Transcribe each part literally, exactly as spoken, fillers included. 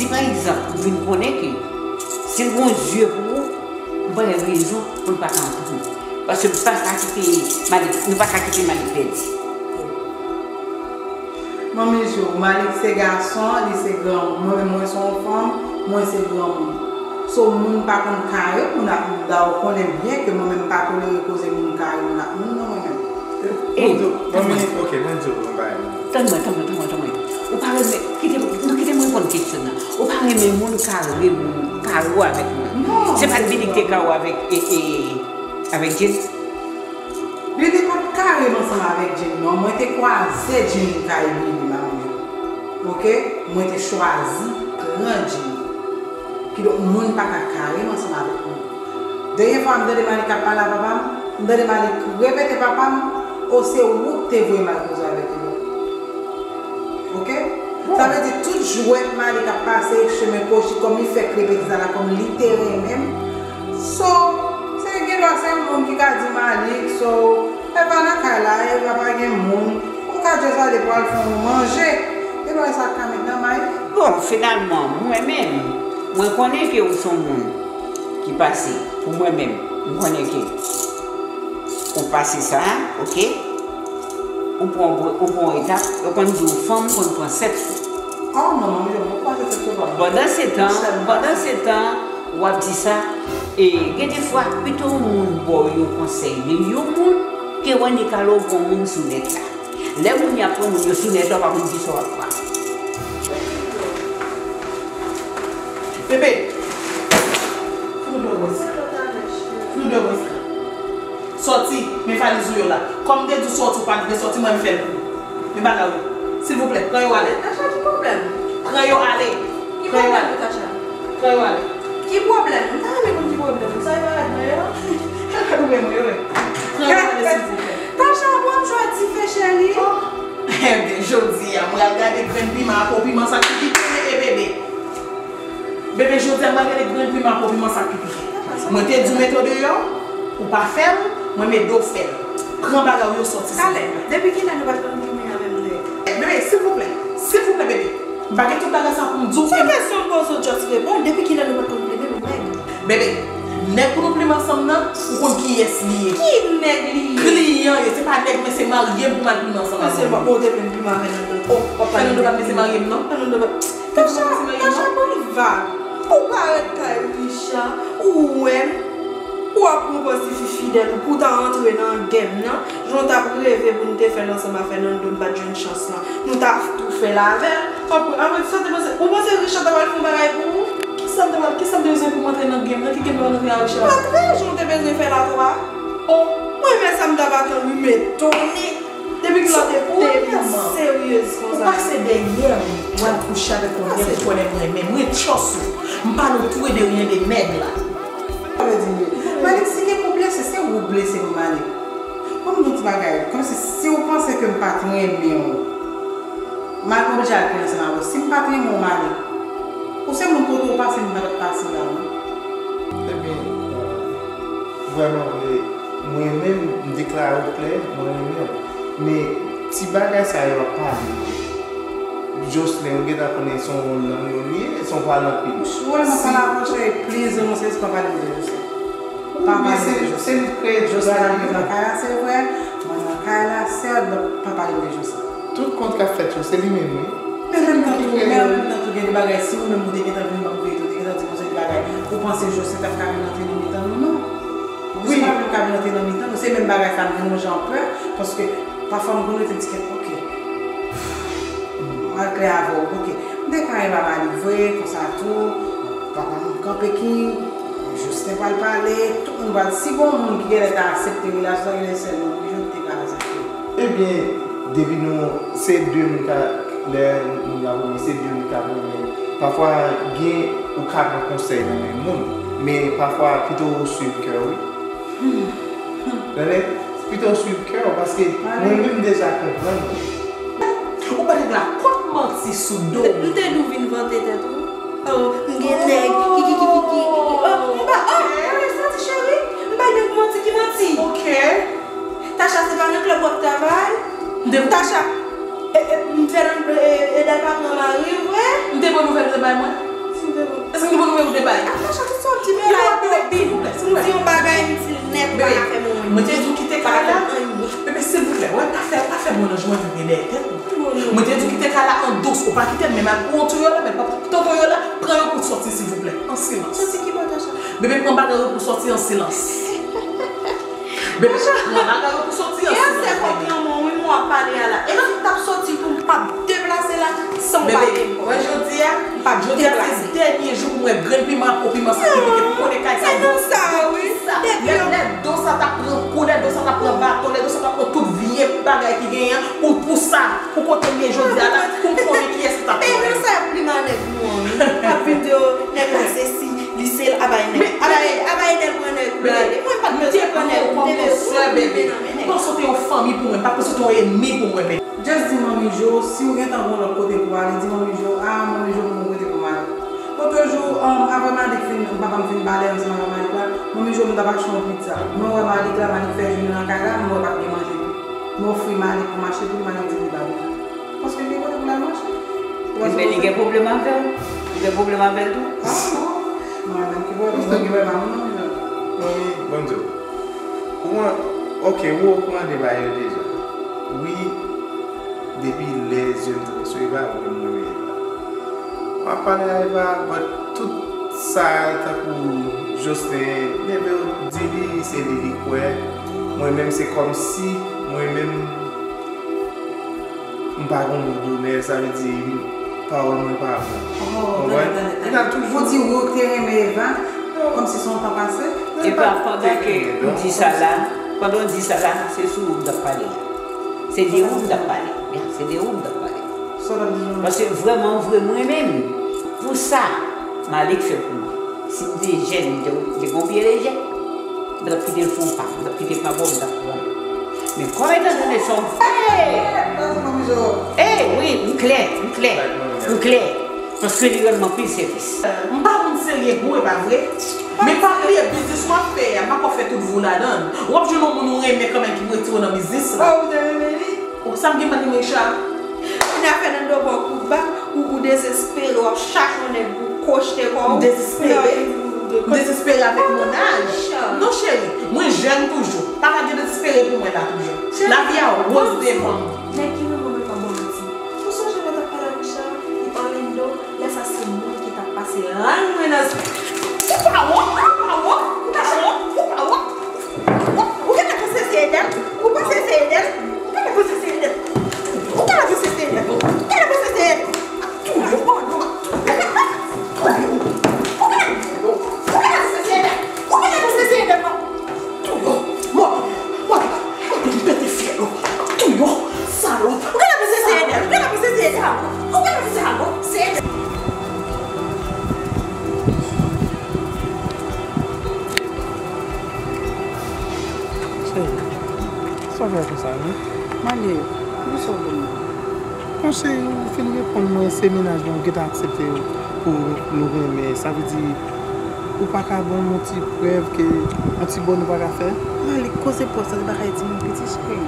Pran egzanp, ou vin konnen ke si l gen yon zye pou ou, ou pa gen rezon pou l pa ka antre. Paske m pa ka kite Malik, nou pa ka kite Malik pèdi. Manmi Jo, Malik se gason, li se granmoun. Mwen menm, mwen se yon fanm, mwen se granmoun. So, moun pa konn kare moun ak moun. Da ou konnen byen ke mwen menm, m pa tolere koze moun kare moun ak moun, non, mwen menm. Ey, Manmi, ok, mwen di w yon bagay. Tann mwen, tann mwen, tann mwen, tann mwen. Ou pa renmen, kite, nou kite mwen reponn kesyon nan. Ou pa renmen moun kare moun, kare w avèk moun. Non, Se pa t Billy ki te kare w avèk, e, e, avèk Jane? Billy pa t kare m ansanm avèk Jane, non. Mwen te kwaze Jane kay Billy, manmi Jo. Ok? Mwen te chwazi pran Jane. Kidonk, moun pa ka kare m ansanm avèk moun. Dènye fwa m tande Malik ap pale a papa m, m tande Malik repete papa m, o se ou k te voye m al koze avèk li. Ok? Sa vle di tout jwèt Malik ap pase chemen Kochi kòm li fèk repete sa la kòm li te renmen m. So, se gen dwa se yon moun ki ka di Malik, so, Eva nan kay la, Eva pa gen moun, ou ka just ale pou al fè yon manje. Gen dwa sa ka met nan may li. Bon, finalman, mwen menm, mwen konnen ke ou se yon moun ki pase, pou mwen menm, mwen konnen ke ou pase sa, ok? Ou pran, ou pran etap, yo konn di w fanm konn pran sèks ou. Oh non, manmi, yo, mwen pase sèks ou pa. Pandan se tan, pandan se tan, w ap di sa, e gen de fwa, pito yon moun ba w yon konsèy de yon moun, ke w annik ale w pran yon moun sou nèt la. Lè moun y ap pran moun yo sou nèt la, w pa konn kisa w ap pran. Bebe, fout ou dlo wòs. Fout ou dlo wòs la. Sòti, men valiz ou yo la. Kòm m te di w sòti, ou pa t vle sòti, mwen m fè l pou ou. Men bagay ou yo. Silvouplè, pran yo ale. Tacha, ki pwoblèm? Pran yo ale. Ki pwoblèm ou, Tacha? Pran yo ale. Ki pwoblèm? M ta renmen konn ki pwoblèm ou. Sa yo pa rad mwen yo? Rad ou menm yo ye. Pran yo ale, silvouplè. Tacha, bon, m jwe dife, cheri. Oh. Enben, jodi a, m pral gade grenn piman ak po piman sa ki pike, e bebe. Bebe, jodi a, m pral gade grenn piman ak po piman sa ki pike. Mwen te di w mete w deyò, ou pa fè l, mwen mete w fè l. Pran bagay ou yo sòti. Talè, depi kilè nou pa t konn plimen avè m nèg? Bebe, silvouplè, silvouplè, bebe. M pa gen tout bagay sa pou m di w. Se yon kesyon m poze w, just reponn. Depi kilè nou pa t konn plimen, nou nèg? Bebe, nèg pou nou plimen ansanm nan, ou konn kiyès li ye. Ki nèg li ye? Kliyan yo, se pa nèg, men se marye m pou m al plimen ansanm avè w. Sèlman, bon, ou te vle m plimen avè Nando. Oh, Nando pa t vle se marye m, non? Nando pa t. Tacha, Tacha, bon vag. Ou parèt kay Richard, ou wè m, ou ap pran pòz ti fi fidèl ou pou w ta antre nan game nan, jan w t ap reve pou n te fè l ansanm a Fernando, n pa t jwenn chans lan. Nou t ap tou fè l avè l. Apre, apre, sa w te panse? Ou panse Richard ta pral fè yon bagay pou ou? Kisa m te pral, kisa m te bezwen pou m antre nan game nan? Ki game m pral antre a Richard? Antre, jan w te bezwen fè l a twa. Oh, mwen men sa m t ap atann wi, m etone. Depi kilè w te vin seryez konsa? Ou pase dèyè m, w al kouche avèk yon nèg ou konnen m renmen. M ret chòs ou. M pale w tou e de ryen de nèg la. Sa vle di, Malik, si gen kou blese, se ou k blese m, Malik. Ban m di w ti bagay, kòmsi si w panse ke m pa t renmen w, Malik, m oblije al konnen ansanm avè w. Si m pa t renmen w, Malik, ou se moun kote w pase, m pa t ap pase la, non. Ebyen, vrèman vre, mwen menm, m deklare w klè, mwen renmen w. Men, ti bagay sa yo ap pale yo. Jocelyn, ou gentan konnen se yon lang yo li ye, se yon pale anpil. Ou wè, mwen pa la pwoche, please, non, se pa pale m de Jocelyn. Pa pale m de Jocelyn. Se li k kreye Jocelyn. Nan kay la, se vre, mwen nan kay la, sè, donk, pa pale m de Jocelyn. Tout kont k ap fèt yo, se li menm, wi. Men menm tan tou, men an menm tan tou, gen de bagay, si ou menm ou te gentan vin ban m verite, ou te gentan di m yon seri de bagay, ou panse Jocelyn t ap ka vin antre nan mitan nou, non. Wi. Jocelyn pa vin ka vin antre nan mitan nou, se menm bagay sa m gen yon jan pè, paske pafwa m konn rete m ti kèt, ok. M al klè avè w, ok. M te ka renmen Malik vre, konsa tou, papa m kanpe ki, Jocelyn pral pale, tout moun pral, si gon moun ki genlè ta aksepte relasyon sa, genlè sèl mwen, wi, Jocelyn te ka aksepte. Ebyen, depi nou, se de moun ka, lè moun ap renmen, se de moun k ap renmen. Pafwa, gen, ou ka pran konsèy nan men moun, men pafwa, pito ou swiv kè w, wi. Tande? Pito w swiv kè w, paske mwen menm m deja konprann. Ou pa te la kot manti sou do m. M te di w vin vante tèt ou. Oh, m gen nèg, kiki, kiki, kiki. Oh, m pa, oh, mwen santi cheri. M bay nèg manti ki manti. Ok. Tacha, se pa nan klèb w ap travay? M te Tacha, e, e, m fè nan, e, e, Eday pa pran mari vre? M te pran nouvèl de bay mwen. Bebe, mwen te di w kite kay la. Bebe, silvouplè, wè, pa fè, pa fè bon nan jwenn vre dèyè tèt ou. Mwen te di w kite kay la an dous, ou pa kite l, men m al pran yon touyo la, men pa kite yon touyo la, pran yon kout sòti, silvouplè, an silans. Sòti ki bò, Tasha? Bebe, pran bagay yo pou sòti an silans. Bebe, pran bagay yo pou sòti an silans. E se kòk lanmò, wi, mwen ap pale a la. E si m t ap sòti tou, m p ap deplase la san w pale. Bebe, wè jodi a, jodi a se dènye jou pou mwen grenn piman ak gwo piman sa ki pike pou konnen kay sa. Se nan sa, wi. Lè, lè do sa t ap pran kou, lè do sa t ap pran baton, lè do sa t ap pran tout vye bagay ki genyen an, pou, pou sa, pou kote m ye jodi a la, pou m konnen kiyès ki t ap pran. E nan sa y ap pli nan nèg nou an, wi. Y ap vin di yo, nèg la se si, li se l, a bay nèg. A bay, a bay nèg pran nèg pou l ale. Mwen pa t bezwen pran nèg, m te bezwen pran nèg. M panse w te yon fanmi pou mwen, m pa t panse w te yon ènmi pou mwen, men. Just di Manmi Jo, si w gentan gon lòt kote pou w ale, di Manmi Jo, a, Manmi Jo, m gon kote pou m ale. Lòt jou, um, apre Malik fin, papa m fin pale ansanm avè Malik la, Manmi Jo, m t ap achte yon pizza. Mwen wè Malik la, Malik fè jounen nan kay la, mwen wè pa t gen manje tou. Mwen ofri Malik pou m achte pou li, Malik di li pa bezwen. Paske l gen kote pou l al mache. Men li gen pwoblèm avè w? Li gen pwoblèm avè l tou? Ah, non. Mwen menm ki pwoblèm, mwen gen pwoblèm avè m, non, men. Manmi, bon Dye. Ou an, ok, ou okouran de bagay yo deja. Wi, depi lè zye m tonbe sou Eva, ou menm mwen ye la. M ap pale a Eva, but tout sa, tankou Jocelyn, neve w di li, se li li kwè. Mwen menm, se kòmsi, mwen menm, m pa gon mo donè, sa vle di, pawòl mwen pa bon. Oh, konprann? Tande, tande, tande. Ou di ou te renmen Eva, kòmsi se yon tan pase. Epa, pandan ke ou di sa la, pandan w di sa la, se sou ou m t ap pale la. Se de ou m t ap pale. Ya, se de ou m t ap pale. Sa w t ap di, Manmi? Paske vrèman, vre, mwen menm, pou sa Malik fè pou mwen. Si m te jèn, m te, m te gon pye lejè. M t ap kite l fè yon pa, m t ap kite l pa bò, m t ap pran. Men kòm etan done sa w fè. Eh, wi, m klè, m klè, m klè. Paske li rann mwen anpil sèvis. M pa moun serye gou, e pa vre? Men pa bliye, biznis w ap fè a, m pa kwè w fè tout vou ladan l. W ap jwenn yon moun ou renmen kanmenm ki pou retire w nan biznis la. Oh, ou te renmen li? Ou sa m gen mande mwen, Richard? Kounye a Fernando ba w kout bak, ou, ou dezespere, w ap chache yon nèg pou kwochte kò w. M dezespere? M dezespere avèk mon âge. Non, cheri, mwen jèn toujou. Pa ka gen dezespere pou mwen la toujou. Lavi a woz devan m. Nèg ki renmen mwen pa manti. Ou sonje lè w t ap pale ak Richard? Li Orlando, lè sa se moun ki t ap pase rany mwen nan. Ou pa wont, ou pa wont, ou pa wont, ou pa wont. Ou genlè panse se Edel? Ou panse se Edel? Ou genlè panse se Edel? Ou genlè panse se Edel? Ou genlè panse se Edel? Ap touye w, oh non, ap touye w. Ou genlè, ou genlè panse se Edel? Ou genlè panse se Edel, non? Touye w. Mò, mò, mò, mò, m pete fyèl ou. Ap touye w, salòp. Ou genlè panse se Edel? Ou genlè panse se Edel? Ou genlè panse se Edel? Cheri, sa w fè konsa, non? Male, poukisa w ban m nan? Bon, cheri, ou fin reponn mwen, se mennaj mwen ou gentan aksepte pou nou renmen. Sa vle di, ou pa ka ban m yon ti prèv ke yon ti bòn ou pa ka fè? Male, koze prèv sa, se bagay timoun piti, cheri.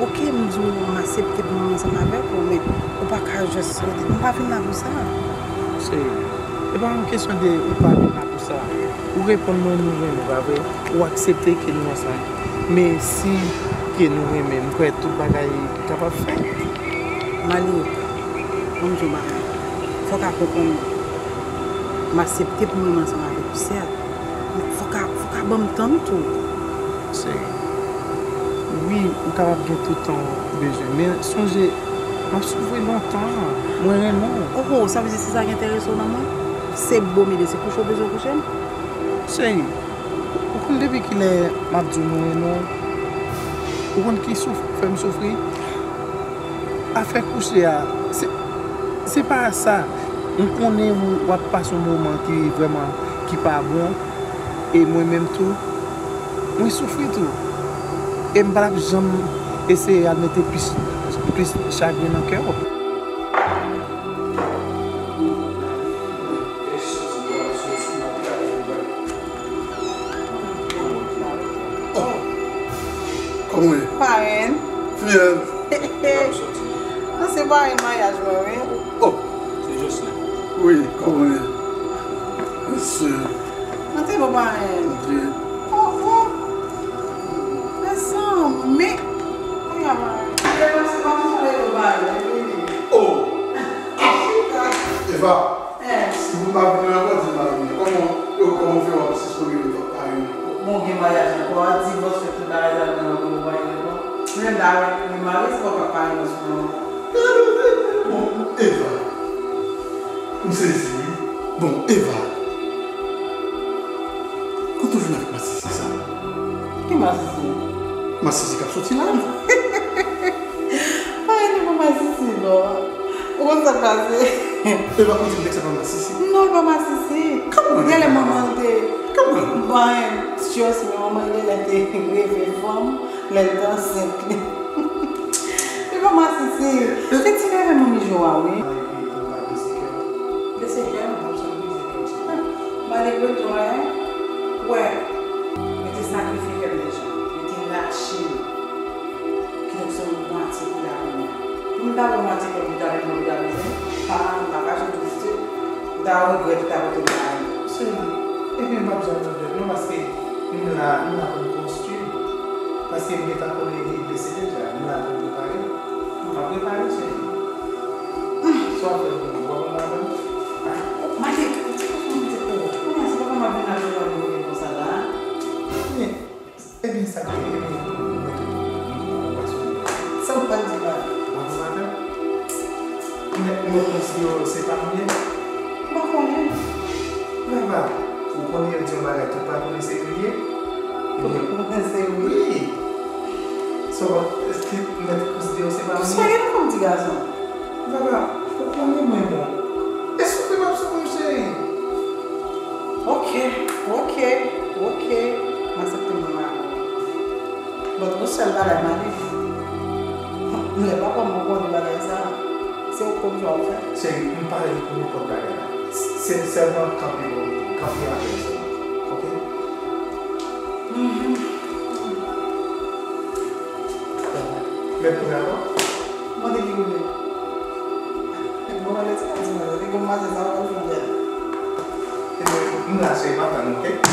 Oke, m di w m aksepte pou m ansanm avèk ou, men ou pa ka jis rete. M pa vin la pou sa. Cheri, e pa yon kesyon de ou pa vin la pou sa. Ou reponn mwen nou renmen, pa vre? Ou aksepte ke nou ansanm. Men si ke nou renmen, m kwè tout bagay kapab fèt. Male, ban m di w bagay. Fò w ka konprann mwen. M aksepte pou m renmen ansanm avèk ou, sèt. Men fò w ka, fò w ka ban m tan m tou. Cheri, wi, ou kapab gen tout tan ou bezwen, men sonje, m ap soufri lontan, mwen renmen w. Oh, oh, sa vle di se sa ki enterese w nan mwen? Se bo m ye, se kouche w bezwen kouche m? Cheri, ou konn depi kilè m ap di w mwen renmen w? Ou konn ki souf-, fè m soufri? Afè kouche a, se, se pa sa. M konnen ou, w ap pase yon moman ki vrèman, ki pa bon. E mwen menm tou, mwen soufri tou. E m pa t ap janm eseye al mete plis, plis chagren nan kè w. Oh, kòman w ye? Parenn. Fiyèl. Nan se parenn maryaj mwen, wi. Oh. Se Jocelyn. Wi, kòman w ye? Mesye. Mwen te bon parenn. Mwen te. Oh, oh. Eva, si pou m pa vini ankò, di m pa vini. Kòman, yo, kòman w fè w ap sispann rele m papa yo ankò? Bon, gen maryaj ankò, divòs, tout bagay sa, nan yon maryaj ankò. Mwen menm, ta wè, mwen marye, se papa yo sou mwen. Bon, Eva. M sezi, wi. Bon, Eva. Kote w jwenn avèk masisi sa? Ki masisi? Masisi k ap soti la. Pa rele mwen masisi, non. Ou konn sa k pase? Eva, ou di m nèg sa pa masisi? Non, l pa masisi. Kòman? Genlè manman l te. Kòman? Bon, trust me, manman l genlè te reve fanm lè l te ansent li. Li pa masisi. Se ti neve manmi Jo a, wi. Blese kè m, m ap sot blese kè m. Malgre tou, wè, mwen te sakrifye kè m deja. Mwen te rache l. Kidonk, se yon mwatye ki la pou mwen. Pou m ta pran mwatye kè m pou ta vin mwen pou ta bezwen, pa, m pa kache tou, se, m ta regrèt ou ta pote m la. Cheri, epi m p ap janm regrèt non, paske m la, m la pou m konstwi. Paske m gentan konnen li blese deja, m la pou m prepare. M ap prepare, cheri. Sa w ap fè pou mwen, w ap ann avè m? Mande, kounye a se papa m ap vin ap jwenn mwen konsa la. Men, ebyen sa k gen, ebyen, mwen tou, m pran bwason. Sa w pral di la? W ap ann avè m? Men, mwen konsidere w se pa m ye? M pa konnen. Vava, ou konnen yo di yon bagay, tout pa konnen se yo ye? Tout pa konnen se yo ye? Wi. So, èske mèt konsidere w se pa m ye? Soyez nan kòm ti gason. Vava, ou konnen mwen bon. E soufri m ap soufri, cheri. Ok, ok, ok. M aksepte mwen avè w. But yon sèl bagay, Malik. Lè papa m konnen bagay sa, se yon konplo w ap fè. Cheri, m pare pou nenpòt bagay la. Se sèlman kanpe bò kote m, kanpe avè m sèlman. Ok? Mhm. Men kounye a non. Mande ki kote. Bon, mwen lè ti pa di mwen, li gon maten sa, w ap fè m bèl. Ebyen, m la cheri, m ap tann ou, ok?